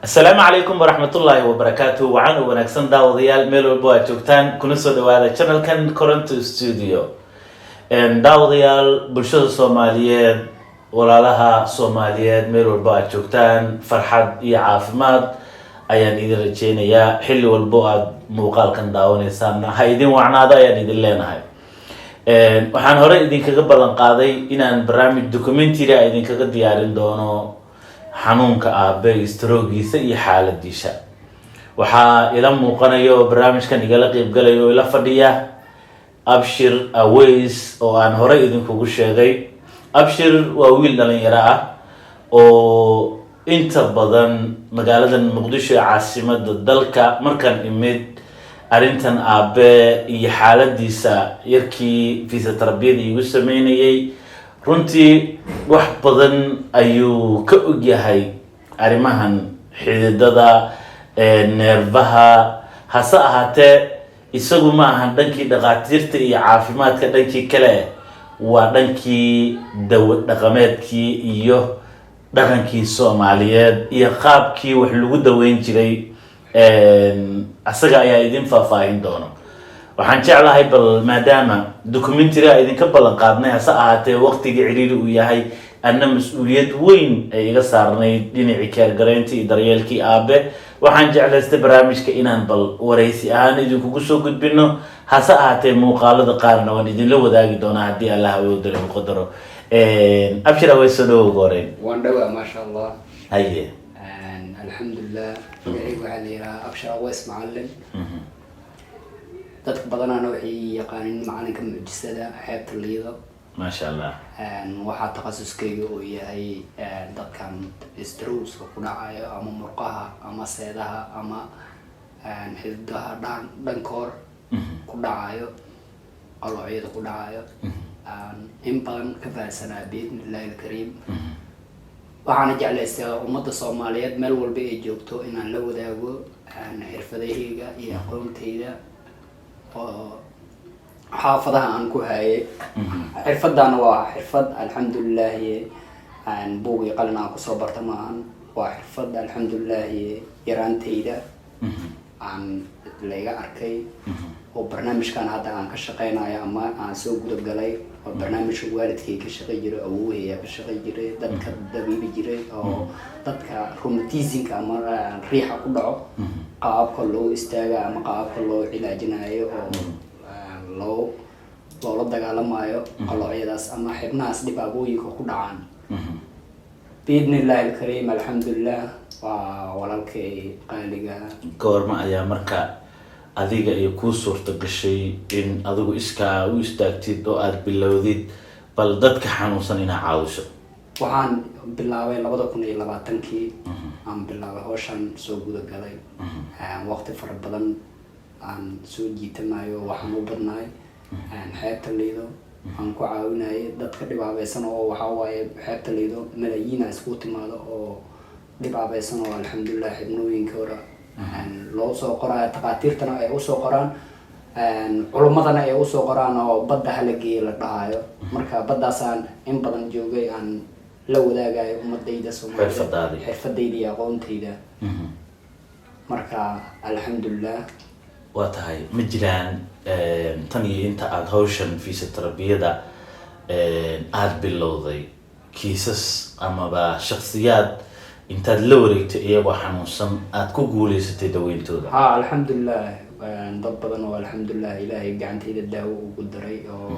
Asalaamu calaykum waraxmatullaahi wabarakaatu. Wacan u wanaagsan daawadayaal, meel walbo aad joogtaan, kuna soo dhawaada channelkan Coronto Studio. Daawadayaal, bulshada Soomaaliyeed, walaalaha Soomaaliyeed, meel walbo aad joogtaan, farxad iyo caafimaad ayaan idin rajeynayaa. Xilli walbo aad muuqaalkan daawanaysaanna ha idin wacnaado ayaan idin leenahay. Waxaan hore idinkaga ballan qaaday inaan barnaamij documentary a idinkaga diyaarin doono xanuunka aabe, stroke-giisa iyo xaaladiisa. Waxaa ila muuqanaya oo barnaamijkan igala qeybgalaya oo ila fadhiya Abshir Aways, oo aan horey idinkugu sheegay. Abshir waa wiil dhalinyaro ah oo inta badan magaalada Muqdisho ee caasimada dalka markaan imid arrintan aabe iyo xaaladiisa yarkii physiotherapy-yada iigu sameynayay. Runtii wax badan ayuu ka ogyahay arrimahan xididada, neerfaha. Hase ahaatee, isagu ma ahan dhankii dhakhaatiirta iyo caafimaadka, dhankii kale waa dhankii dawo dhaqameedkii iyo dhaqankii Soomaaliyeed iyo qaabkii wax lagu daweyn jiray. Asaga ayaa idin faahfaahin doono. Waxaan jeclahay bal maadaama documentary a idinka ballan qaadnay, hase ahaatee waqtigii ciriiri uu yahay, anna mas-uuliyad weyn ay iga saarnayd dhinacii keergaraynta iyo daryeelkii aabe, waxaan jeclaystay barnaamijka inaan bal waraysi ahaan idinkugu soo gudbino. Hase ahaatee, muuqaalada qaarna waan idinla wadaagi doonaa haddii Allah awoodale u qadaro. Abshir Aweys, soo dhawow ugu horeyn. Waan dhawaa, maasha Allah. Haye. Alxamdulilah. Magacaygu waxaa la yidhahaa Abshir Aweys Macalin. Dadka badanaana waxay yaqaanin macalinka mucjisada xeebta Liido. Maasha Allah. Waxaa takhasuskayga uu yahay dadkan stroke-ska ku dhacayo, ama murqaha ama seedaha ama xididaha dhankoor ku dhacayo, qaloocyada ku dhacayo, aan in badan ka fahansanaa, biidni Illahi alkariim. Waxaana jeclaystaa ummadda Soomaaliyeed meel walba ay joogto inaan la wadaago xirfadahayga iyo aqoontayda oo xaafadaha aan ku hayay. Xirfadana waa xirfad, alxamdulilaahi, buug iyo qalin aan kusoo barta maahan. Waa xirfad, alxamdulilaahi, yaraantayda aan layga arkay oo barnaamijkan hadda aan ka shaqeynayo ama aan soo gudagalay oo barnaamijka waalidkay ka shaqey jiray, awowahaya ka shaqey jiray, dadka dabiibi jiray oo dadka rheumatism-ka ama riixa ku dhaco, qaababka loo istaaga ama qaababka loo cilaajinayo oo loola dagaalamayo qaloocyadaas ama xibnahaas dhibaabooyinka ku dhacaan, biidni Illahi alkariim. Alxamdulilah, waa walaalkay qaaliga. Goorma ayaa marka adiga iyo kuu suurta gashay in adigu iskaa u istaagtid oo aada bilowdid bal dadka xanuunsan inaa caawiso? Waxaan bilaabay 2020-kii aan bilaabay hawshan, soo gudagalay. Waqti fara badan aan soo jiitamayo. Waxaan u badnaay xeebta Liido aan ku caawinayay dadka dhibaabeysan, oo waxaa waaye xeebta Liido malaayiina iskugu timaado oo dhibaabeysan, oo alxamdulilah xibnooyinka hore loo soo qoraayo, takhaatiirtana ay usoo qoraan, culummadana ay usoo qoraan oo badda hala geeye la dhahayo. Marka baddaasaan in badan joogay, aan la wadaagayo ummadayda Soomaaliyeed Xirfadaadii. xirfadayda iyo aqoontayda. Marka alxamdulilah. Waa tahay. Ma jiraan tan iyo inta aada hawshan physiotherapy-yada aada bilowday kiisas amaba shaksiyaad intaad la wareegtay iyagoo xanuunsan aada ku guuleysatay daweyntooda? Ha, alxamdulilah, dad badan oo alxamdulilah Ilaahay gacantayda daawo ugu daray oo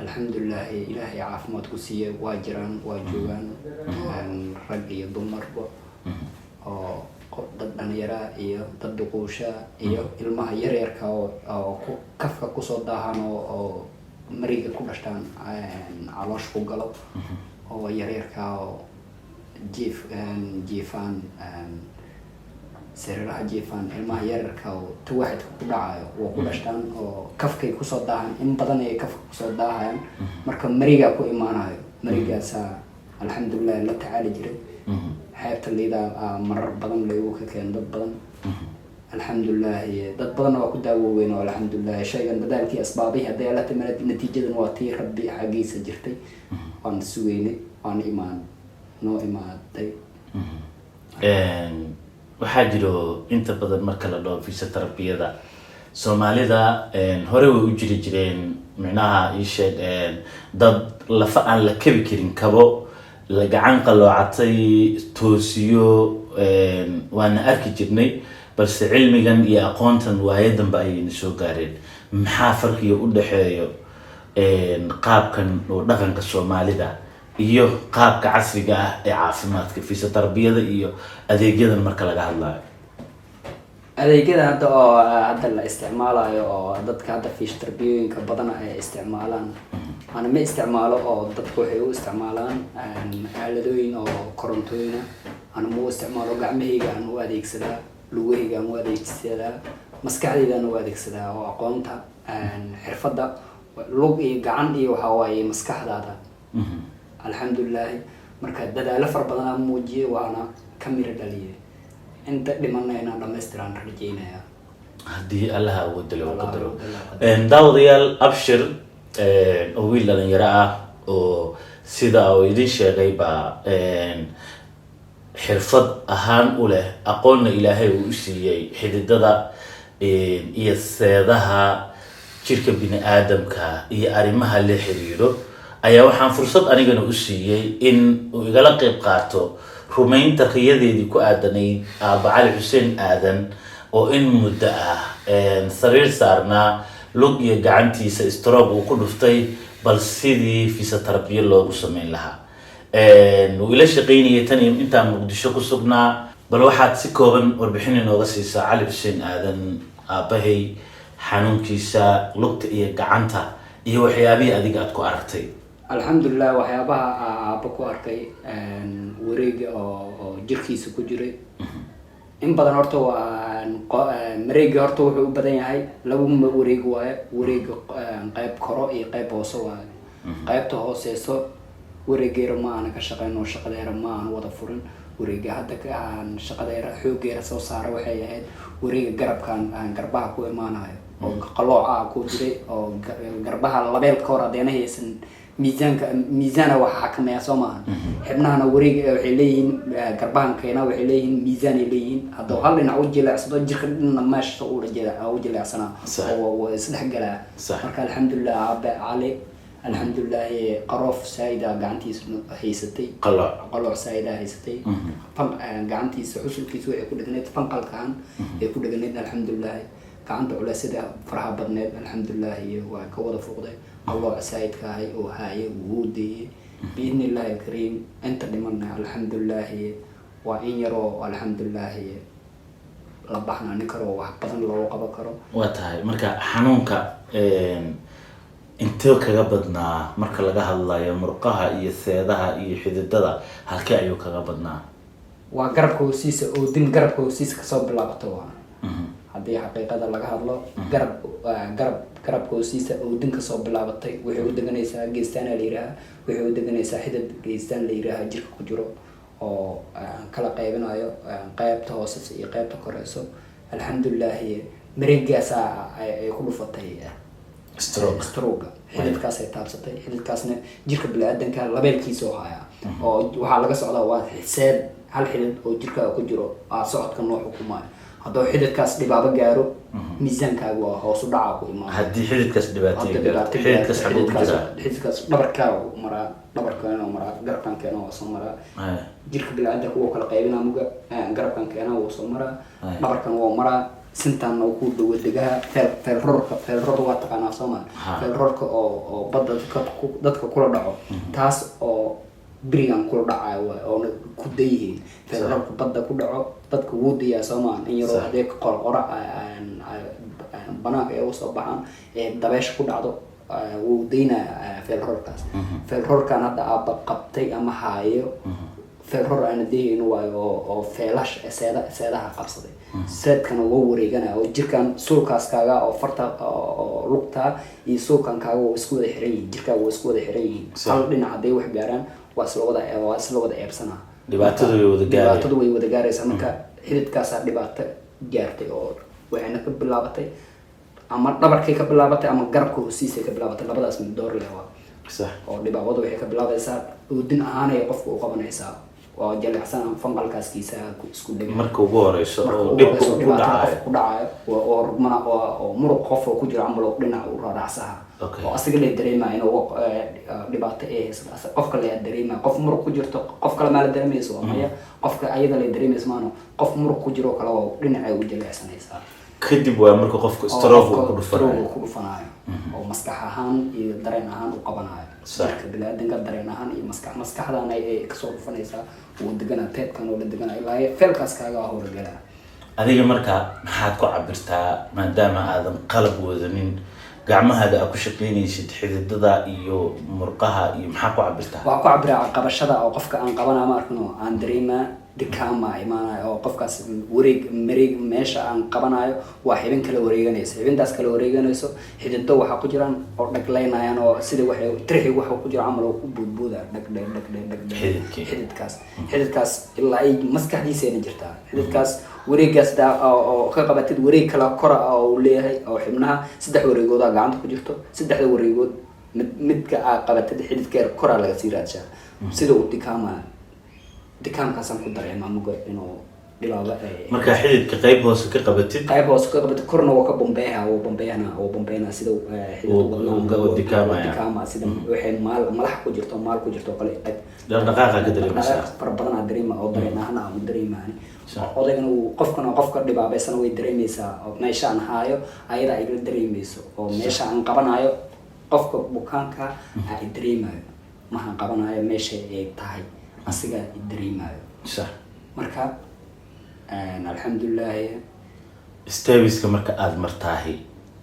alxamdulilah Ilaahay caafimaad ku siiyay waa jiraan, waa joogaan, rag iyo dumarba, oo dad dhalinyara iyo dad duquusha iyo ilmaha yaryarka oo ku kafka kusoo daahan oo mariga ku dhashtaan, caloosha ku galo, oo yaryarka oo jiifaan sariiraha jiifaan, ilmaha yaryarka oo tuwaxidka ku dhacayo, waa ku dhashtaan oo kafkay kusoo daahan. In badan ay kafka kusoo daahayaan, marka marigaa ku imaanayo, marigaasaa alxamdulilah la tacaali jiray. Xeebta Liidaa marar badan laygu ka keen dad badan, alxamdulilah dad badanna waa ku daawoobeen oo alxamdulilah shaygan dadaalkii asbaabihii hadday alla timaad, natiijadan waa tii Rabbi xaggiisa jirtay. Waan sugeynay, waan imaan, noo imaaday. Waxaa jiro inta badan marka la dhaho physiotherapy-yada Soomaalida, hore way u jiri jireen, micnaha ii sheeg, dad lafa aan la kabi karin, kabo la gacan qaloocatay toosiyo, waana arki jirnay, balse cilmigan iyo aqoontan waayadanba ayayna soo gaareen. Maxaa farqiga u dhexeeyo qaabkan oo dhaqanka Soomaalida iyo qaabka casriga ah ee caafimaadka, physiotherapy-yada iyo adeegyadan marka laga hadlayo? Adeegyada hadda oo hadda la isticmaalayo oo dadka hadda physiotherapy-yooyinka badan ay isticmaalaan, ana ma isticmaalo, oo dadka waxay u isticmaalaan aaladooyin oo korontooyina. Ana ma u isticmaalo. Gacmahayga aan u adeegsadaa, lugahayga aan u adeegsadaa, maskaxdayda aan u adeegsadaa, oo aqoonta, xirfadda lug iyo gacan iyo waxaa waaye maskaxdaada. Alxamdulilaahi, marka dadaalo fara badan aan muujiyay, waana ka miro dhaliyay. Inta dhimanna inaan dhamaystiraan rajeynaya. Haddii Allaha awoodda loo Allah qadaro. awoodda loo qadaro. Daawadayaal, Abshir oo wiil dhalinyaro ah oo sida uu idin sheegay baa xirfad ahaan u leh, aqoonna Ilaahay uu u siiyey xididada iyo seedaha jirka bini aadamka iyo arrimaha la xiriiro, ayaa waxaan fursad anigana u siiyey in uu igala qeyb qaato rumaynta riyadeedii ku aadanayd aaba Cali Xuseen Aadan oo in muddo ah sariir saarnaa, lug iyo gacantiisa stroke uu ku dhuftay, bal sidii physiotherapy loogu sameyn lahaa. Wuu ila shaqaynayay tan iyo intaan Muqdisho ku sugnaa. Bal waxaad si kooban warbixin inooga siisaa Cali Xuseen Aadan, aabbahay, xanuunkiisa lugta iyo gacanta iyo waxyaabihii adiga aad ku aragtay. Alxamdulilah, waxyaabaha aaba ku arkay, wareega oo jirkiisa ku jiray in badan horta waa mareega. Horta wuxuu u badan yahay laba wareeg waaye: wareega qayb koro iyo qayb hoose waaye. Qaybta hooseyso wareegeera ma aana ka shaqeyn oo shaqadeera ma aan wada furin. Wareega hadda aan shaqadeera xoogeera soo saara waxay ahayd wareega garabkan aan garbaha ku imaanayo oo qalooc ah ku jiray, oo garbaha labeelka hor hadeena haysan miisaanka. Miisaana waxa xakameeya soo maaha xibnahana. Wareeg waxay leeyihiin garbahan keena, waxay leeyihiin miisaan ay leeyihiin. Hadduu hal dhinac u jileecsado, jirka dhanna meesha u jileecsanaa oo waa isdhexgalaa. Marka alxamdulilah, aabe Cali, alxamdulilaahi, qaroof saa-ida gacantiisa haysatay. Qalooc. Qalooc saa-ida haysatay. Gacantiisa xusulkiisa waxay ku dhegneyd fanqalkan ay ku dhegneyd. Alxamdulilaahi, gacanta culeysyada faraha badneed alxamdulilaahi waa ka wada fuuqday. Qalooc saa-idka ahay oo haayay wuu deeyey biidni illaahi alkariim. Inta dhimanna alxamdulilaahi waa in yaroo alxamdulilaahi la baxnaanin karo oo wax badan looga qaban karo. Waa tahay. Marka xanuunka intee kaga badnaa marka laga hadlayo murqaha iyo seedaha iyo xididada? Halkee ayuu kaga badnaa? Waa garabka hoostiisa, oodin garabka hoostiisa kasoo bilaabato. Waa haddii xaqiiqada laga hadlo, garab garab garabka hoostiisa oodin kasoo bilaabatay. Waxay u deganaysaa geestaan la yihaaha, waxay u deganaysaa xidid geestaan la yihaaha jirka ku jiro oo aan kala qaybinayo qaybta hoose iyo qaybta koreyso. Alxamdulilaahi, mareegaasaa ay ku dhufatay. Stroke. Stroke xididkaasay taabsatay. Xididkaasna jirka bini-aadanka labeelkiisa oo haya oo waxaa laga socdaa waa seed hal xidid oo jirkaaga ku jiro aa socodka noo xukumayo. Hadduu xididkaas dhibaabo gaaro, miisaankaaga waa hoos u dhaca ku imaanaya. Haddii xididkaas dhibaato Hadda gaarto? dhibaato Xididkaas gaarto, xaguu ku jiraa? Xididkaas dhabarkaaga u maraa, dhabarkeena maraa, garabkan keena waa soo maraa. Jirka biniaadanka wuu kala qaybinaa muga garabkan keena wuu soo maraa. Dhabarkan wuu maraa, sintaanna wuu ku dhawo degaha feelroorka. Feelroor waa taqaanaa soo ma? Ha. Feelroorka oo badda dadka kula dhaco, taas oo berigan kula dhacayo waay oona ku dayihiin. Feelroorka badda ku dhaco dadka wuu dayaa soo maa? In yaroo haddee qorqora banaanka ay usoo baxaan ee dabeesha ku dhacdo, wuu daynaya feelroorkaas. Feelroorkan hadda aaba qabtay ama haayo, feelroor aana dayayno waayo oo feelash seeda seedaha qabsaday. Seedkana waa wareeganaya oo jirkan suulkaas kaaga oo farta oo lugta iyo suulkan kaaga waa isku wada xiran yihiin, jirkaaga waa isku wada xiran yihiin. Hal dhinac hadday wax gaaraan, waa isla wada eebsanaa. Dhibaatadu way wada gaarayaan. Dhibaatadu way wada gaaraysaa. Marka xididkaasaa dhibaato gaartay oo waxayna ka bilaabatay ama dhabarkay ka bilaabatay ama garabka hoostiisay ka bilaabatay. Labadaas mid door leh waa oo dhibaatadu waxay ka bilaabaysaa oodin ahaanay qofka u qabanaysaa. Waa jilicsan fanqalkaaskiisa isku dhega. Marka ugu horeyso Marka oo ugu dhibka horeyso uu ku dhibaatada dhacayo. Qofka ku dhacayo oo rugmana oo muruq qof oo ku jiro camal oo dhinac u raaracsaha oo asiga la dareemaya inuu dhibaato ay haysato. Qofka la dareemaya, qof muruq ku jirto, qof kale maa la dareemayso? Waa maya. Qofka ayada la dareemayso maano, qof muruq ku jiro kale oo dhinacay u jilicsanaysaa. Kadib waa marka qofka Oo stroke uu qofka ku dhufanayo. Stroke uu ku dhufanayo oo maskax ahaan iyo dareen ahaan u qabanayo. Jirka biniaadanka dareen ahaan iyo maskax, maskaxdana ay kasoo dhufanaysaa. Wuu deganaa teedkan oo la deganaa ilaa feelkaas kaaga howlgalaa. Adiga marka maxaad ku cabirtaa, maadaama aadan qalab wadanin, gacmahaada aad ku shaqaynaysid, xididada iyo murqaha iyo maxaa ku cabirtaa? Waxaa ku cabiraa qabashada oo qofka aan qabanaa, ma arkino, aan dareemaa dikaama imaanayo oo qofkaas wareeg mareeg meesha aan qabanayo waa xibin kala wareeganayso. Xibintaas kala wareeganayso xidido waxaa ku jiraan oo dhaglaynayaan oo sida waxay tirxi waxa ku jira camal oo u boodbooda, dhagdhe dhagdhe dhagdhe. Xididkii. Xididkaas ilaa ay maskaxdiisayna jirtaa. Xididkaas wareegaas daa oo ka qabatid wareeg kala kora oo uu leeyahay oo xibnaha saddex wareegoodaa gacanta ku jirto. Saddexda wareegood mid midka aa qabatid xididka yar koraa laga sii raadshaa sida uu dikaama. Dikaamkaasaan ku dareemaa muga inuu dhibaaba ay. Markaa xididka qayb hoose ka qabatid. Qayb hoose ka qabatid, korna waa ka bombeeha, wuu bombeehna, wuu bombeehna sida xididka wadnaha. Uu dikaamaya. Dikaama sida waxay maal malax ku jirto, maal ku jirto oo kale dhag. Dhaqdhaqaaqa ka dareemaysaa. Dhaqdhaqaaq fara badan aa dareema oo dareen ahaan aan u dareemaani. Odaygana wuu, qofkana, qofka dhibaabeysana way dareemeysaa oo meesha aan haayo ayadaa igala dareemeyso oo meesha aan qabanayo qofka bukaanka aa i dareemayo, maxaan qabanayo meesha ay tahay asigaa i dareemayo. Marka alxamdulilaahi. Steps-ka marka aada martaahi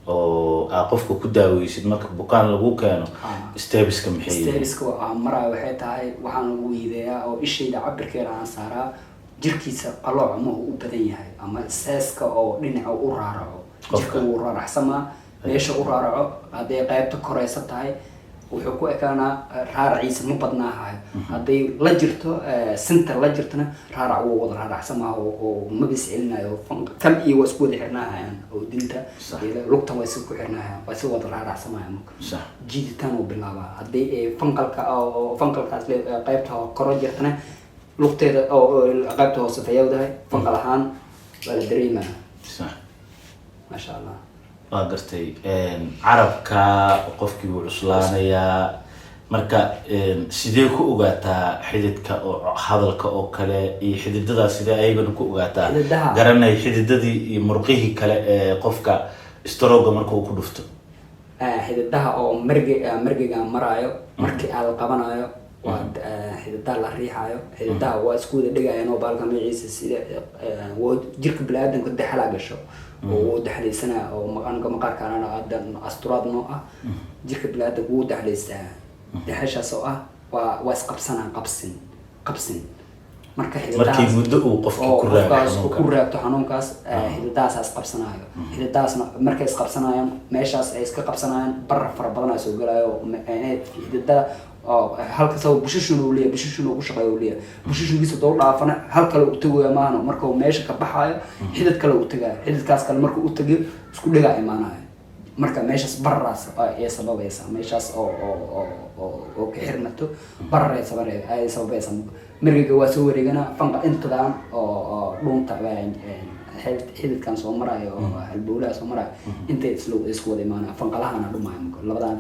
oo aa qofka ku daaweysid marka bukaan lagu keeno, steps-ka maxay yihiin? Steps-ka aan maraayo waxay tahay, waxaan lagu wiideeyaa oo ishayda cabirkeeda aan saaraa jirkiisa qalooc mahu u badan yahay ama seeska oo dhinaca u raaraco. Qofka. Jirka wuu raaracsamaa meesha u raaraco. Hadday qaybta koreysa tahay, wuxuu ku ekaanaa raaraciisa ma badnaahayo. Hadday la jirto sinta la jirtona, raarac wuu wada raaracsamaa oo mabis celinayo. Kan iyo waa isku wada xirnaahayaan oo dinta iyo lugtan waa isku xirnaahayaan, waa isku wada raaracsamayaan marka. Jiiditaan uu bilaabaa haddii ay fanqalka oo fanqalkaas qaybta koro jirtana, lugteeda oo qaybta hoose fayawdahay fanqal ahaan waa la dareemaa. Maasha Allah. Waa gartay. Carabka qofkii wuu cuslaanayaa. Marka sidee ku ogaataa xididka oo hadalka oo kale iyo xididadaas, sidee ayagana ku ogaataa? Xididaha. Garanay xididadii iyo murqihii kale ee qofka stroke-ga marka uu ku dhufto. Xididaha oo marge margiga maraayo markii aa la qabanayo waa xididaha la riixaayo. Xididaha waa isku wada dhegayaan oo baalka magaciisa sida waa jirka biniaadanka daxalaa gasho oo wuu daxlaysanaa oo anaga maqaarkaanana hadda asturaad noo ah. Jirka biniaadanka wuu daxlaystaa, daxashaas oo ah waa isqabsanaa, qabsin qabsin. Marka markii xididadahaas muddo uu qofkii oo ku raago qofkaas xanuunka. Ku raagto xanuunkaas, xididahaasaa isqabsanaayo. Xididadahaasna markay isqabsanayaan, meeshaas ay iska qabsanayaan, barar fara badanaa soo gelayo oo inay xididada oo halka sabab bushishun uu leeyahay, bushishun uu ku shaqeeyo uu leeyahay, bushishunkiisa doo dhaafana hal kale uu tagayo maahano. Marka uu meesha ka baxaayo xidid kale uu tagayo, xididkaas kale marka uu tagayo isku dhegaa imaanayo. Marka meeshaas bararaas ay sababaysaa, meeshaas oo ka xirmato barar ay ay sababaysaa. Margiga waa soo wareegana fanqa intadaan oo dhuunta xididkan soo marayo oo halbowlaha soo marayo intay isla isku wada imaanaya, fanqalahana dhumaayo. Marka labadan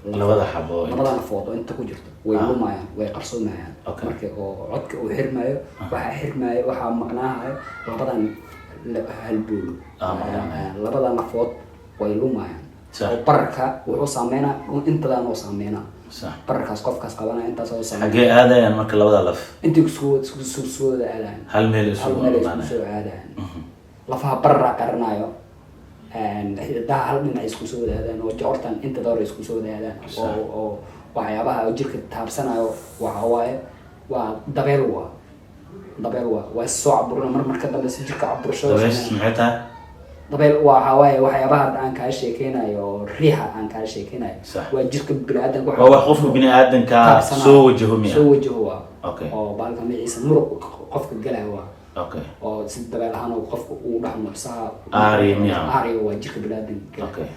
Labada xabo labadan lafood oo inta ku jirto way lumayaan, way qarsoomayaan. Marka oo codka uu xirmayo, waxaa xirmayo, waxaa maqnaahayo labadan halbowlo. Maqnaanaya. Labadan lafood way lumayaan. Oo bararka wuxuu saameynaa intadaan oo saameynaa. Bararkaas qofkaas qabanaya intaas oo saameynaa. Xaggee aadayaan marka labada laf? Intay isku wada aadayaan. Hal meel hal isugu meel ay isku imaanayaan. soo aadayaan. Lafaha bararaa qarinayo, xididaha hal dhinac isku soo wada aadaan oo joortan inta door isku soo wada aadaan. Oo waxyaabaha jirka taabsanayo waxa waaye waa dabeel, waa dabeel, waa soo caburina mar marka dambe si jirka caburshada. Dabeeshas maxay tahay? Dabeel waxa waaye waxyaabaha aan kaa sheekeynayo oo riixa aan kaa sheekeynayo. Waa jirka biniaadanka. Waa wax qofka bini aadanka taabsanayo. Soo wajaho miya? Soo wajaho waa. Oo bahalka magaciisa muruq qofka galaya waa. Oo si dabeel ahaan oo qofka uu dhex nuuxsaha. Aariya miya? Aariya waa jirka biniaadanka galaya.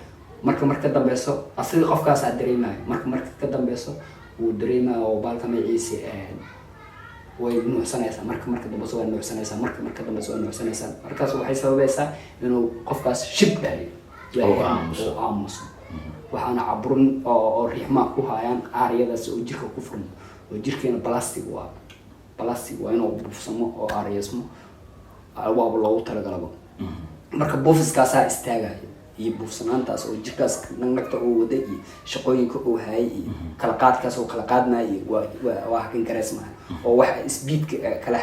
Marka marka dambeyso asiga qofkaasaa dareemayo, marka ka dambeyso wuu dareemayo oo bahalka magaciisa. Way nuuxsanaysaa marka dambese, waa nuuxsanaysaa marka dambese, waa nuuxsanaysaa. Markaas waxay sababaysaa inuu qofkaas shib dhahayo. Oo aamuso. Oo aamuso. Waxaana caburin oo riixmaa ku hayaan aaryadaas oo jirka ku furmo, oo jirkeena plastic waa, plastic waa inuu buufsamo oo aaryasmo, waaba loogu talagalaba. Marka buufiskaasaa istaagaya iyo buufsanaantaas oo jirkaas nagnagta uu waday iyo shaqooyinka uu hayay iyo kala qaadkaas oo kala qaadmaya iyo waa hakin gareysmaya, oo waxa speedka kala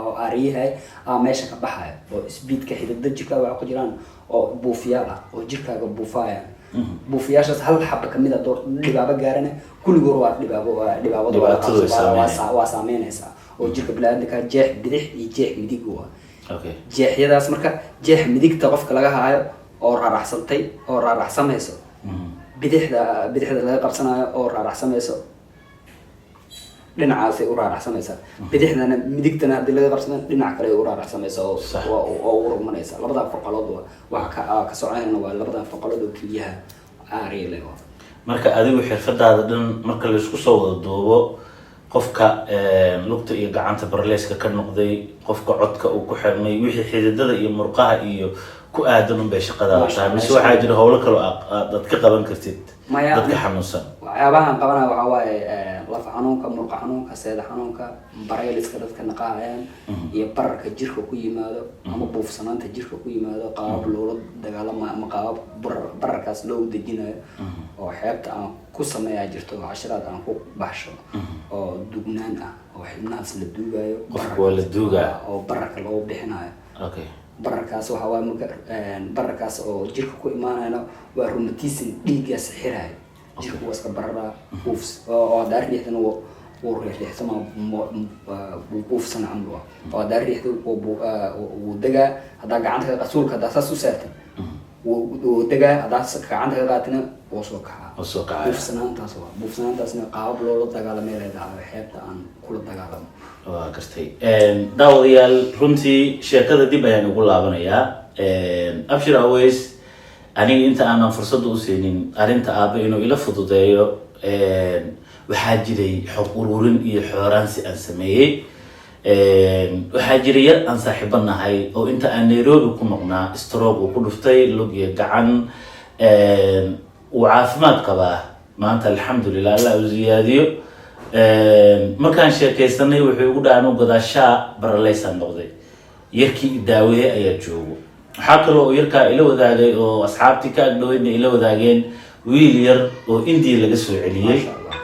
oo aariyahay aa meesha ka baxaya, oo speedka xididada jirkaaga waxa ku jiraan oo buufiyaal ah oo jirkaaga buufaaya. Buufiyaashaas hal xaba kamid a door dhibaabo gaarana, kulligood waa dhibaabo, waa dhibaabada. Dhibaatadu way saameynaysaa. Waa saameynaysaa, oo jirka biniaadamka jeex bidix iyo jeex midig waa. Jeexyadaas marka, jeex midigta qofka laga haayo oo raaraxsantay oo raaraxsamayso, bidixda laga qabsanayo oo raaraxsamayso, dhinacaasay u raaraxsamaysaa. Bidixdana, midigtana haddii laga qabsanayo, dhinac kale ay u raaraxsamaysaa oo oo u rogmanaysa. Labada faqalood waa waxa ka soconayna, waa labada faqalood oo keliyaha aariile. Marka adigu xirfadaada dhan marka laisku soo wada duubo, qofka lugta iyo gacanta barleyska ka noqday, qofka codka uu ku xirmay, wixii xididada iyo murqaha iyo ku aadan unbay shaqadaada Masha tahay, Allah. mise waxaa jira howlo kaloo aad ka qaban kartid Maya, dadka xanuunsan? Waxyaabahan qabanaya waxaa waaye laf xanuunka, murqa xanuunka, seeda xanuunka, barayliska dadka naqaayaan iyo bararka jirka ku yimaado ama buufsanaanta jirka ku yimaado, qaabab loola dagaalamayo ama qaabab bararkaas loo dejinayo oo xeebta aan ku sameeyaa jirto, oo cashiraad aan ku baxsho oo dugnaan ah oo xibnahaas la duugayo. Qofka waa la duugaa. Oo bararka loo bixinayo. Bararkaas waxa waaye marka bararkaas oo jirka ku imaanayna waa rheumatism, dhiiggaas xirayo jirka, waa iska bararaa, buufs oo haddaa riixdana wuu riixriixsama, wuu buufsana camal waa, oo haddaa riixda wuu degaa. Haddaa gacanta ka suulka haddaa saas u saartid wuu degaa, haddaa gacanta ka qaatina wuu soo kacaa. Wuu soo kacaya. Buufsanaantaas waa buufsanaantaasna qaabab loola dagaalamay leedahay, xeebta aan kula dagaalamo. Waa gartay. Daawadayaal, runtii sheekada dib ayaan ugu laabanayaa. Abshir Aweys, aniga inta aanan fursadda u siinin arrinta aabe inuu ila fududeeyo, waxaa jiray xog ururin iyo xooraansi aan sameeyey. Waxaa jiray yar aan saaxiibo nahay oo inta aan Nairobi ku maqnaa stroke uu ku dhuftay lug iyo gacan. Uu caafimaad qabaa maanta, alxamdulilah, Allah uu ziyaadiyo. Markaan sheekaysanay wuxuu igu dhahay, anu gadaashaa baraleysaan noqday, yarkii daaweeye ayaa joogo. Waxaa kaloo oo yarkaa ila wadaagay oo asxaabtii ka agdhoweydna ila wadaageen wiil yar oo India laga soo celiyey. Masha Allah.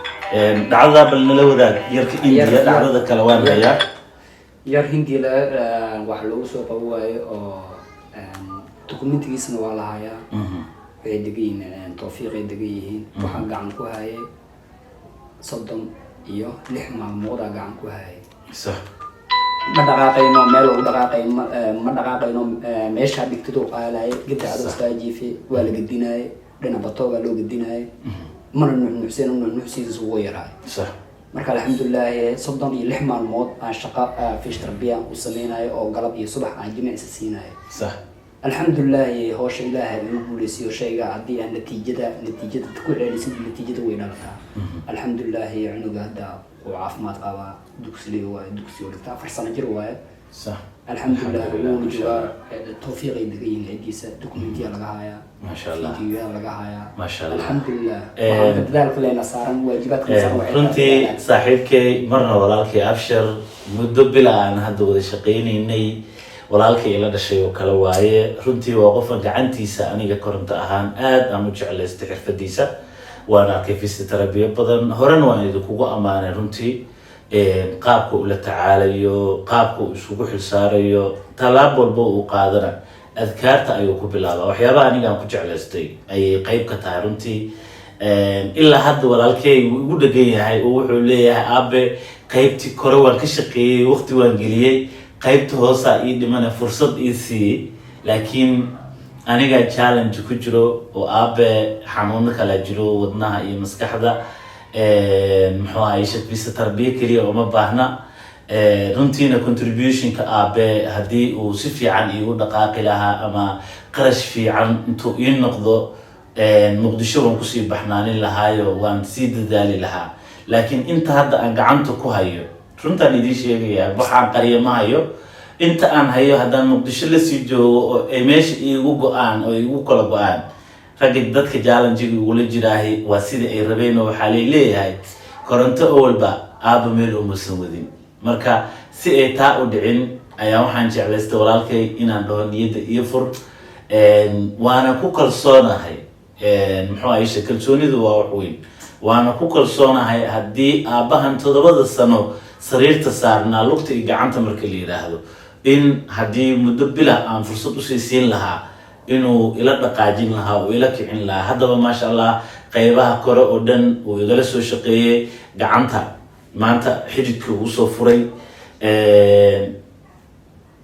Dhacdadaa bal nala wadaag, yarka India. Dhacdada kale waan hayaa. Yar Hindi laga wax loogu soo qabo waayo oo documentigiisana waa la hayaa. Waxay degan yihiin Tawfiiqay degan yihiin. Waxaan gacan ku hayay 36 maalmoodaa gacan ku hayay. Ma dhaqaaqayno, meel u dhaqaaqay ma dhaqaaqayno, meeshaa dhigtid uu qaalayay, gadaacdo iskaa jiifay, waa la gedinaayay, dhinac batoogaa loo gedinaayay, mana nuxnuxseen, nuxnuxsigiisa wuu yaraay. Marka alxamdulilaahi, 36 maalmood aan shaqa physiotherapy u sameynayo oo galab iyo subax aan jimicsi siinayo. Alxamdulilaahi, howsha Ilaahay igu guuleysiyo. Shayga haddii aan natiijada ku celisid, natiijada way dhalataa. Alxamdulilaahi, cunuga hadda uu caafimaad qabaa, dugsiga waaye, dugsiga dhigtaa, 4 sano jir waaye. Alxamdulilah. Alxamdulillah, wuuna masha joogaa Allah. Tawfiiqay degan yihiin cidiisa, documentiya laga hayaa. Masha Allah. Fiidiyoya laga hayaa. Masha Allah. Alxamdulilah, waxaan dadaalka leena saaran, waajibaadka saaran waxay tahay Runtii dadaalka. saaxiibkay, marna walaalkay Abshir, muddo bila aan hadda wada shaqaynaynay, walaalkay ila dhashay oo kale waaye. Runtii waa qofka gacantiisa aniga koronto ahaan aad aan u jeclaystay xirfadiisa. Waan arkay physiotherapy badan horena waan idinkugu ammaanay. Runtii qaabka ula tacaalayo, qaabka uu isugu xilsaarayo, tallaab walba uu qaadana adkaarta ayuu ku bilaabaa. Waxyaabaha aniga aan ku jeclaystay ayay qayb ka tahay. Runtii ilaa hadda walaalkey wuu igu dhegan yahay oo wuxuu leeyahay, "Aabe, qaybtii kore waan ka shaqeeyey, waqti waan geliyey, qaybta hoosaa ii dhimana, fursad ii siiyey." Laakiin aniga challenge ku jiro oo aabe xanuuno kala jiro, wadnaha iyo maskaxda, muxuu ahay, physiotherapy keliya uma baahna. Runtiina contributionka aabe haddii uu si fiican iigu dhaqaaqi lahaa ama qarash fiican intuu ii noqdo, Muqdisho waan kusii baxnaanin lahaayo, waan sii dadaali lahaa. Laakiin inta hadda aan gacanta ku hayo Runtaan idiin sheegayaa, waxaan qariya ma hayo. Inta aan hayo haddaan Muqdisho lasii joogo oo ay meesha iigu go-aan oo igu kala go-aan, ragga dadka challenge-iga igula jiraahi waa sidai ay rabeen, oo waxaa lay leeyahay koronto owalba aabba meel umusan wadin. Marka si ay taa u dhicin ayaa waxaan jeclaystay walaalkay inaan dhaho niyadda iyo fur. Waana ku kalsoonahay. Muxuu ahaye, kalsoonidu waa wax weyn. Waana ku kalsoonahay haddii aabbahan 7da sano sariirta saarnaa, lugta iyo gacanta marka la yidhaahdo, in haddii muddo bila aan fursad usii siin lahaa inuu ila dhaqaajin lahaa oo ila kicin lahaa. Haddaba, maasha Allah, qeybaha kore oo dhan uu igala soo shaqeeyey. Gacanta maanta xididka uu soo furay.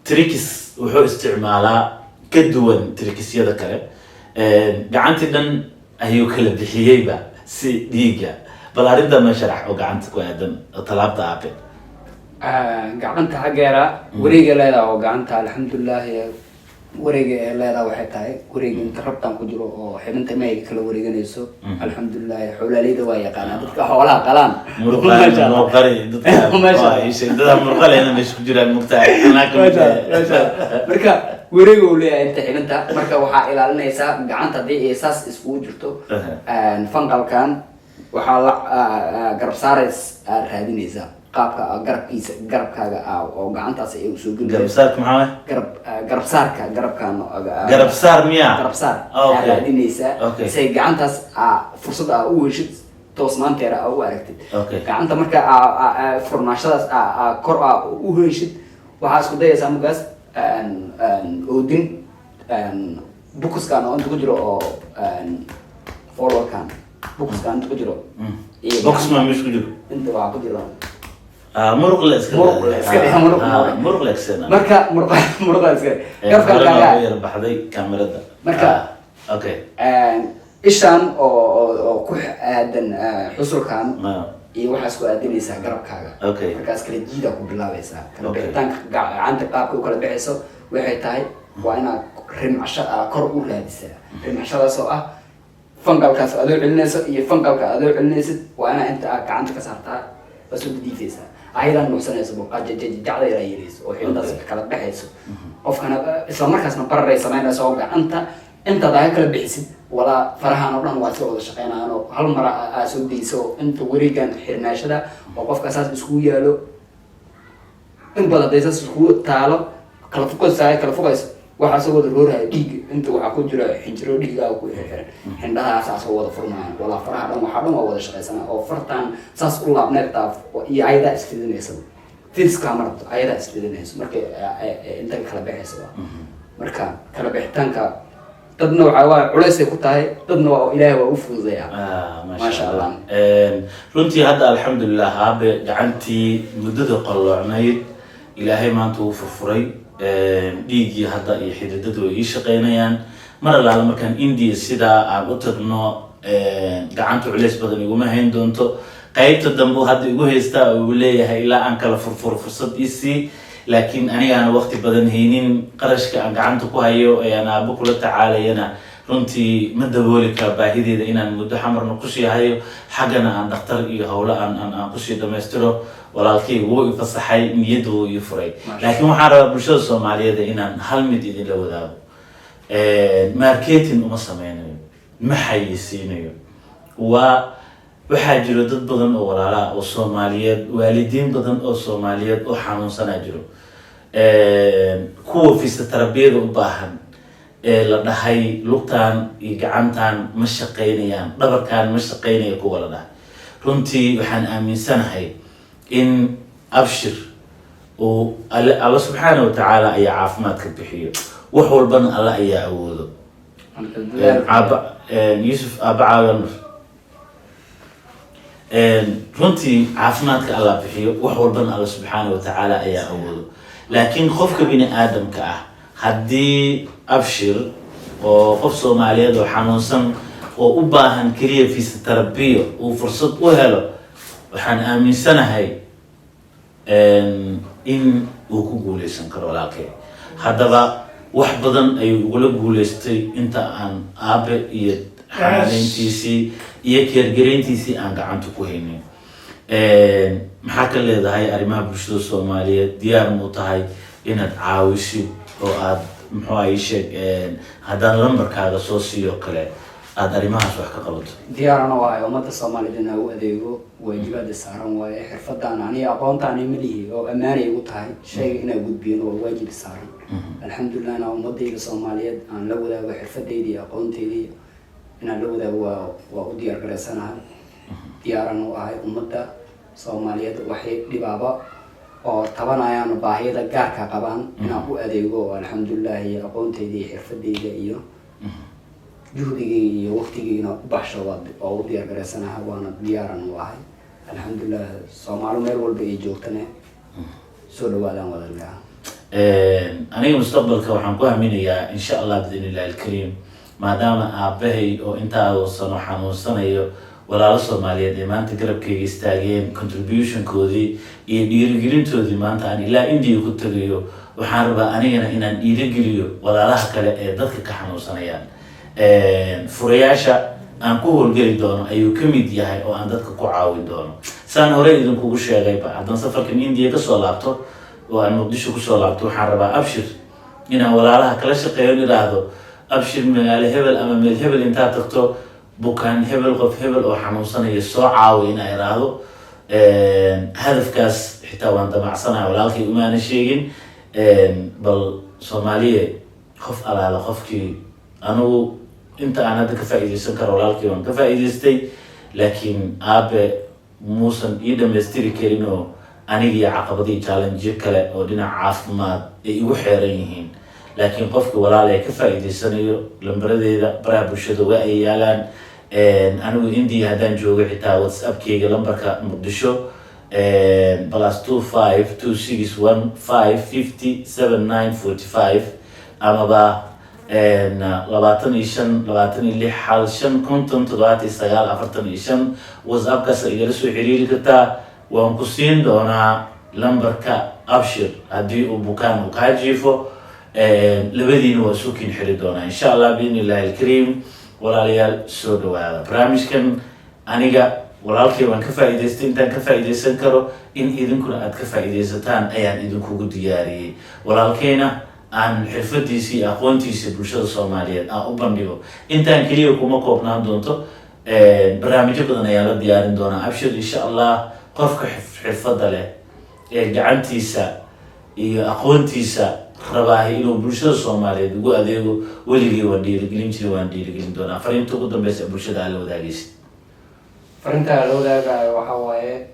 Tricks wuxuu isticmaalaa ka duwan tricks-yada kale. Gacantii dhan ayuu kala bixiyeyba si dhiigga. Bal arrinta ma sharax oo gacanta ku aadan oo talaabta aabe. Gacanta xaggeera wareega leedaha oo gacanta, alxamdulilah, wareega ee leedaha waxay tahay wareega inta rabtaan ku jiro oo xibinta mayga kala wareeganayso. Alxamdulilah, xoolaaleyda waa yaqaanaa, dadka xoolaha qalaan. Muruqa noo qari dadka. Masha waa ii sheeg, dada muruqalena meesha ku jiraan, mugtahay, anaa ka mid Masha ah. Masha. Marka wareega uu leeyahay inta xibinta, marka waxaa ilaalinaysaa gacanta haddii ay saas iskugu jirto, fanqalkan waxaa la garab saarays aad raadinaysaa qaabka garabkiisa, garabkaaga oo gacantaas ay usoo geli. Garabsaarka maxaa waay? Garab garab saarka, garabkan. Garab saar miya? Garab saar aad raadinaysaa say gacantaas fursad aa u heshid, toosnaanteeda aa u aragtid. Gacanta marka furnaashadaas kor aa u heshid, waxaa isku dayaysaa markaas oodin bukuskan oo inta ku jiro oo followerkan bukuskan inta ku jiro iyo Box ma meesha ku jiro? Inta waxaa ku jiro. Ah, muruq la iska Muruq la iska dheh, muruq. Ah, muruq la iska. Marka muruqa iska garabkan horena kaaga waa yar baxday kamerada. Ah, okay. Ishaan oo ku aadan xusulkan iyo waxaa isku aadinaysaa garabkaaga. Markaas kala jiidaa ku bilaabaysaa kala bixitaanka gacanta. Qaabka u kala bixayso waxay tahay waa inaad rimcsho aa kor u raadisaa, rimcshadaas oo ah fangalkaas adoo celinayso iyo fangalka adoo celinaysid, waa inaa inta aad gacanta ka saartaa, waa soo diifaysaa, ayadaa nuuxsanayso, jacda yaraa yeelayso oo xibintaas kala baxayso. Qofkana isla markaasna bararay samaynayso oo gacanta intaad aga kala bixisid, walaa farahan oo dhan waa isla wada shaqeynayaan oo hal mar aa soo dayso inta wareegan xirnaashada oo qofka saas iskugu yaalo. In badan haday saas iskugu taalo, kala fuqaysa, kala fuqayso, waxaa soo wada rooraya dhiig. Inta waxaa ku jira xinjiro dhiigaa ku xirxiran, xindhaha saas oo wada furmayaan, walaa faraha dhan waxaa dhan waa wada shaqeysana oo fartan saas u laabneertaa iyo ayadaa isfidinaysa. Fidiska ma rabto, ayadaa isfidinayso markay inta kala baxayso. Marka kala bixitaanka dadna waxaa waa culays ay ku tahay, dadna waa Ilaahay waa u fududeeyaa. Ah, Maasha maasha Allah. Allah. Runtii hadda alxamdulilah, aabe gacantii muddada qalloocnayd Ilaahay maanta wuu furfuray. Dhiiggii hadda iyo xididadu way ii shaqeynayaan. Mar allaala markaan India sidaa aan u tagno, gacanta culays badan iguma hayn doonto. Qaybta dambe hadda igu haystaa oo igu leeyahay ilaa aan kala furfuro fursad isii, laakiin anigaana waqti badan haynin. Qarashka aan gacanta ku hayo ee aan aabo kula tacaalayana runtii ma dabooli kara baahideeda inaan muddo Xamarna kusii hayo, xaggana aan dhakhtar iyo howlo aan kusii dhammaystiro. Walaalkay wuu i fasaxay, niyadda wuu ii furay. Laakiin waxaan rabaa bulshada Soomaaliyeed inaan hal mid idinla wadaago. Marketing uma sameynayo, ma xayeysiinayo. Waa waxaa jiro dad badan oo walaalaha oo Soomaaliyeed, waalidiin badan oo Soomaaliyeed oo xanuunsanaa jiro, kuwa physiotherapy-yada u baahan ee la dhahay lugtaan iyo gacantan ma shaqeynayaan, dhabarkan ma shaqeynaya, kuwa la dhahay. Runtii waxaan aaminsanahay in Abshir uu alle, Alla subxaana watacaala ayaa caafimaadka bixiyo, wax walbana Alle ayaa awoodo. Aaba Yuusuf, aaba caawan. Runtii caafimaadka Alla bixiyo, wax walbana Alla subxaana watacaala ayaa awoodo. Laakiin qofka bini aadamka ah, haddii Abshir oo qof Soomaaliyeed oo xanuunsan oo u baahan keliya physiotherapy uu fursad u helo, waxaan aaminsanahay in uu ku guuleysan karo walaalkay. Haddaba wax badan ayuu igula guuleystay inta aan aabe iyo xanaanayntiisii iyo keergarayntiisii aan gacanta ku haynin. Maxaa ka leedahay arrimaha bulshada Soomaaliyeed? Diyaar mu tahay inaad caawisid oo aad, muxuu ahay, sheeg, haddaan lambarkaaga soo siiyo kale, aada arrimahaas wax ka qabato? Diyaarana waayo ummadda Soomaaliyeed inaa u adeego, waajibaada saaran waaye. Xirfadaan aniga aqoontaani ma lihi oo ammaanay igu tahay shayga inaa gudbiyan waa waajib saaran. Alxamdulilah, inaa ummadayda Soomaaliyeed aan la wadaago xirfadayda iyo aqoonteydii inaan la wadaago waa u diyaar garaysanahay, diyaaran u ahay. Ummadda Soomaaliyeed waxay dhibaaba oo tabanayaan, baahiyada gaarka qabaan, inaan u adeego oo alxamdulilah iyo aqoontayda iyo xirfadayda iyo juhdigayga iyo waqtigayna u baxsho waa u diyaar garaysanahay, waana diyaaran u ahay, alxamdulilah. Soomaali meel walba ay joogtane soo dhawaadaan wadaleha. Aniga mustaqbalka waxaan ku haminayaa, insha Allah, biidn illahi alkariim, maadaama aabahay oo intaa sano xanuunsanayo, walaalo Soomaaliyeed ee maanta garabkayga istaageen, contributionkoodii iyo dhiirigelintoodii maanta aan ilaa India ku tagayo, waxaan rabaa anigana inaan dhiirigeliyo walaalaha kale ee dadka ka xanuunsanayaan. Furayaasha aan ku howlgeli doono ayuu ka mid yahay oo aan dadka ku caawin doono. Saan horey idinkugu sheegayba, haddaan safarkan India kasoo laabto oo aan Muqdisho kusoo laabto, waxaan rabaa Abshir inaan walaalaha kala shaqeeyo, idhaahdo: "Abshir, magaalo hebel ama meel hebel intaad tagto, bukaan hebel, qof hebel oo xanuunsanaya soo caawi," inaan idhaahdo. Hadafkaas xitaa waan damacsanahay, walaalkay umaana sheegin. Bal Soomaaliye, qof alaala qofkii, anigu inta aan hadda ka faa'iideysan karo walaalkii waan ka faa'iideystay, laakiin aabe muusan ii dhamaystiri karin oo anigii caqabadii, challenge kale oo dhinaca caafimaad ay igu xeeran yihiin. Laakiin qofka walaal ee ka faa'iideysanayo, lambaradeeda baraha bulshada waa ay yaalaan. Anigu India haddaan joogo xitaa, WhatsAppkeyga lambarka Muqdisho +252 615 57 945 amaba 25 26 15 50 79 45, WhatsAppkaas igala soo xiriiri kartaa. Waan ku siin doonaa lambarka Abshir. Haddii uu bukaan uu kaa jiifo, labadiina waa isu kin xiri doonaa, insha Allah, biidn illahi alkariim. Walaalayaal, soo dhawaada barnaamijkan. Aniga walaalkay waan ka faa'iidaystay intaan ka faa'iidaysan karo. In idinkuna aad ka faa'iidaysataan ayaan idinkugu diyaariyey. Walaalkayna aan xirfadiisii iyo aqoontiisa bulshada Soomaaliyeed aan u bandhigo. Intaan keliya kuma koobnaan doonto, barnaamijyo badan ayaan la diyaarin doonaa Abshir, insha Allah. Qofka xirfadda leh ee gacantiisa iyo aqoontiisa rabaahi inuu bulshada Soomaaliyeed ugu adeego, weligii waan dhiirigelin jiray, waan dhiirigelin doonaa. Fariinta ugu dambeysa bulshada aad la wadaagaysid? Farinta la wadaagayo waxaa waaye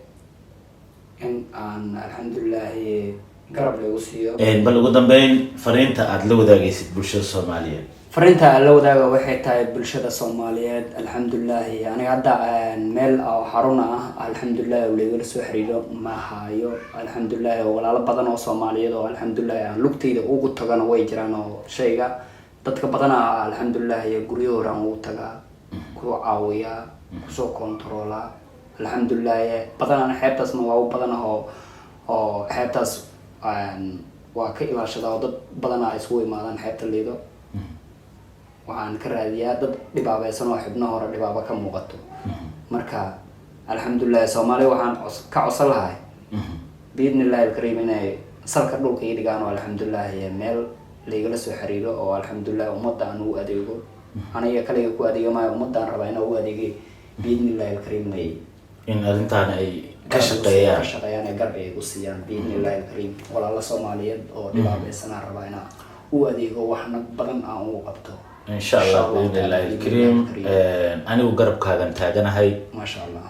in aan alxamdulilaahi garab lagu siiyo. Bal ugu dambeyn, fariinta aada la wadaagaysid bulshada Soomaaliyeed? Fariinta aan la wadaaga waxay tahay bulshada Soomaaliyeed, alxamdulilaahi, aniga hadda meel oo xarun ah, alxamdulilahi, oo laigala soo xiriiro ma hayo, alxamdulilahi. Oo walaalo badan oo Soomaaliyeed oo alxamdulilahi aan lugtayda ugu tagana way jiraan, oo shayga dadka badanaa alxamdulilahi guryahooda aan ugu tagaa, ku caawiyaa, kusoo kontaroolaa, alxamdulilahi. Badanaan xeebtaasna waa u badan oo xeebtaas waa ka ilaashadaa, oo dad badanaa isugu imaadaan xeebta Liido. Waxaan ka raadiyaa dad dhibaabeysan oo xibno hore dhibaabo ka muuqato. Marka alxamdulilahi, Soomaaliya waxaan ka codsan lahay, biidni illahi alkariim, inay salka dhulka ii dhigaan oo alxamdulilahi meel laigala soo xiriiro, oo alxamdulilahi ummadda aan ugu adeego. Aniga kaliga ku adeega maayo, ummaddaan rabaa inaan ugu adeegay, biidni illahi alkariim, inay in arrintaan ay ka shaqeeyaan. Ka shaqeeyaan ee garab ay igu siiyaan, biidni illahi alkariim. Walaalo Soomaaliyeed oo dhibaabeysanaan rabaa inaan u adeego, waxna badan aan ugu qabto. Insha Allah, biidni illahi alkariim. Anigu garabkaagan taaganahay. Maasha Allah.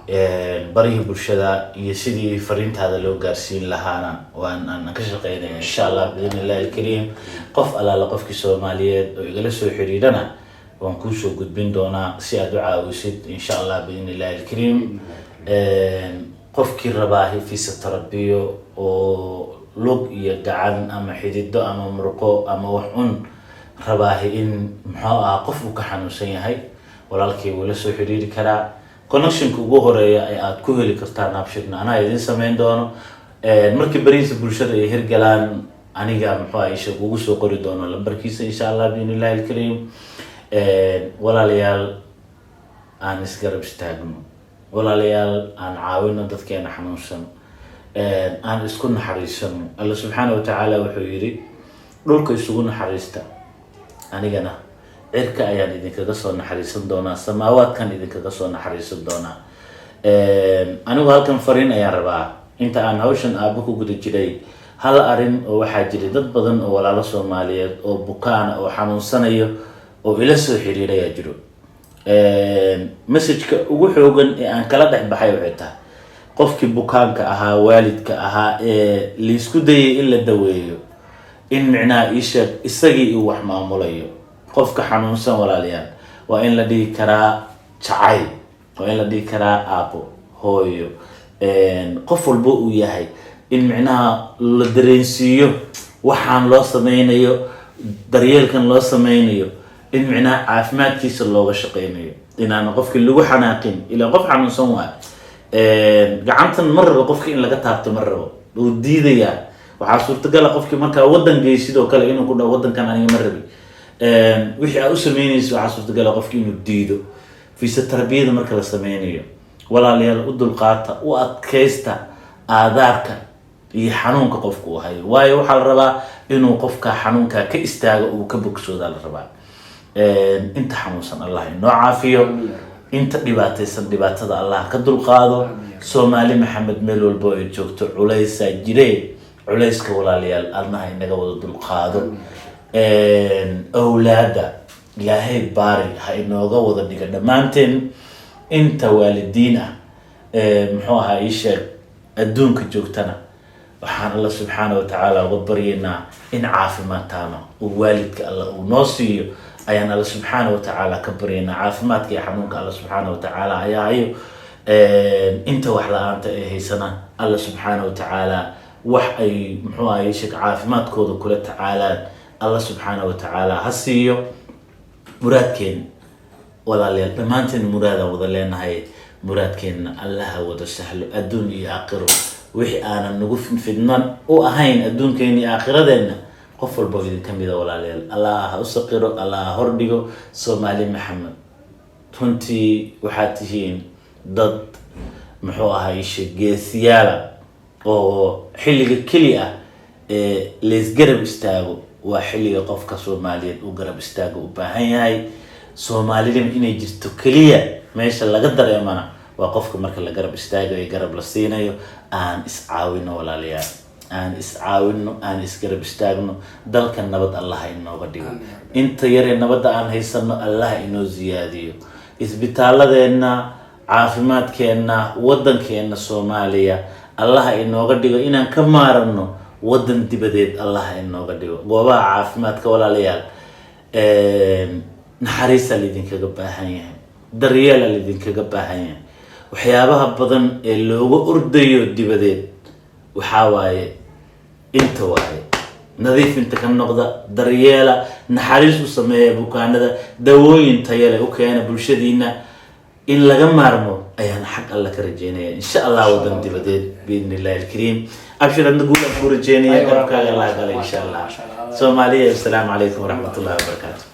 Barihii bulshada iyo sidii fariintaada loo gaarsiin lahaana waan aan ka shaqeynaya, insha Allah, biidni illahi alkariim. Qof alaala qofkii Soomaaliyeed oo igala soo xiriirana waan kuusoo gudbin doonaa si aad u caawisid, insha Allah, biidni illahi alkariim. Qofkii rabaa physiotherapy oo lug iyo gacan ama xidido ama murqo ama wax un rabaahi in, muxuu ahaa, qof uu ka xanuunsan yahay, walaalkay wuu la soo xiriiri karaa. Connectionka ugu horeeya ee aada ku heli kartaan Abshirna anaa idin sameyn doono. Markii barihiisa bulshada ay hirgalaan, aniga, muxuu ahay, isha kugu soo qori doono lambarkiisa, insha Allah, biidni illahi alkariim. Walaalayaal, aan isgarab istaagno. Walaalayaal, aan caawino dadkeena xanuunsan, aan isku naxariisano. Alla subxaana wa tacaala wuxuu yidhi: "Dhulka isugu naxariista, anigana cirka ayaan idinkaga soo naxariisan doonaa, samaawaadkan idinkaga soo naxariisan doonaa." Anigu halkan fariin ayaan rabaa. Inta aan hawshan aabo ku guda jiray, hal arin oo waxaa jiray dad badan oo walaalo Soomaaliyeed oo bukaana oo xanuunsanayo oo ila soo xiriirayaa jiro. Messageka ugu xoogan ee aan kala dhex baxay waxay tahay: qofkii bukaanka ahaa, waalidka ahaa ee laisku dayay in la daweeyo, in micnaha iisheeg isagii uu wax maamulayo. Qofka xanuunsan, walaalayaal, waa in la dhihi karaa jacayl, waa in la dhihi karaa aabo, hooyo, qof walba uu yahay, in micnaha la dareensiiyo waxaan loo sameynayo, daryeelkan loo sameynayo, in micnaha caafimaadkiisa looga shaqeynayo, inaan qofkii lagu xanaaqin. Ilaa qof xanuunsan waayo, gacantan ma rabo qofki in laga taabto, ma rabo, uu diidayaa. Waxaa suurtagala qofkii markaa waddan gey sidoo kale inuu ku dhaho: "Waddankan aniga ma rabi." Wixii aa u sameynaysa, waxaa suurtagala qofki inuu diido. Physiotherapyada marka la sameynayo, walaalayaal, u dulqaata, u adkaysta aadaarka iyo xanuunka qofku uu hayo, waayo waxaa la rabaa inuu qofka xanuunka ka istaago, uu ka bogsoodaa la rabaa. Inta xanuunsan Allah inoo caafiyo, inta dhibaataysan dhibaatada Allah ka dulqaado. Soomaali Maxamed meel walbo ay joogto, culaysaa jire, culayska walaalayaal Allaha inaga wada dulqaado. Awlaada Ilaahay baari ha inooga wada dhiga dhammaanteen. Inta waalidiin ah, muxuu ahaa ii sheeg, adduunka joogtana, waxaan Alla subxaana wa tacaala uga baryaynaa in caafimaad taama uu waalidka Alla uu noo siiyo ayaan Alla subxaana wa tacaala ka baryaynaa. Caafimaadka iyo xanuunka Alla subxaana wa tacaala ayaa hayo. Inta wax la-aanta ay haysana, Alla subxaana wa tacaala wax ay, muxuu ahay sheeg, caafimaadkooda kula tacaalaan Alla subxaana wa tacaala ha siiyo. Muraadkeen, walaalayaal, dhammaanteen muraadaan wada leenahay, muraadkeenna Allaha wada sahlo adduun iyo aakhiro. Wixii aanan nagu fidnan u ahayn adduunkeena iyo aakhiradeenna, qof walba oo idin kamida, walaalayaal, Allah ha u saqiro, Allah ha hordhigo. Soomaali Maxamed, runtii waxaad tihiin dad, muxuu ahay ishe, geesiyaala oo xilliga keli ah ee laysgarab istaago waa xilliga qofka Soomaaliyeed uu garab istaago u baahan yahay. Soomaalinima inay jirto keliya meesha laga dareemana waa qofka marka la garab istaago ee garab la siinayo. Aan iscaawino, walaalayaal, aan iscaawino, aan isgarab istaagno. Dalka nabad Allah inooga dhigo. Inta yaree nabadda aan haysano Allah inoo ziyaadiyo. Isbitaaladeenna, caafimaadkeenna, waddankeenna Soomaaliya Allaha inooga dhigo inaan ka maarano waddan dibadeed, Allaha inooga dhigo. Goobaha caafimaadka, walaalayaal, naxariisaa laydinkaga baahan yahay, daryeelaa laydinkaga baahan yahay. Waxyaabaha badan ee looga ordayo dibadeed waxaa waaye inta waaye nadiifinta ka noqda, daryeela, naxariis u sameeya bukaanada, dawooyin tayale u keena bulshadiina. In laga maarmo ayaan xag Alla ka rajeynaya, insha Allah, wadan dibadeed, biidni illahi alkariim. Abshir, adna guul aan ku rajeynaya, garabkaaga Allah gala, insha Allah. Soomaaliya, assalaamu calaykum waraxmat ullahi wabarakaatu.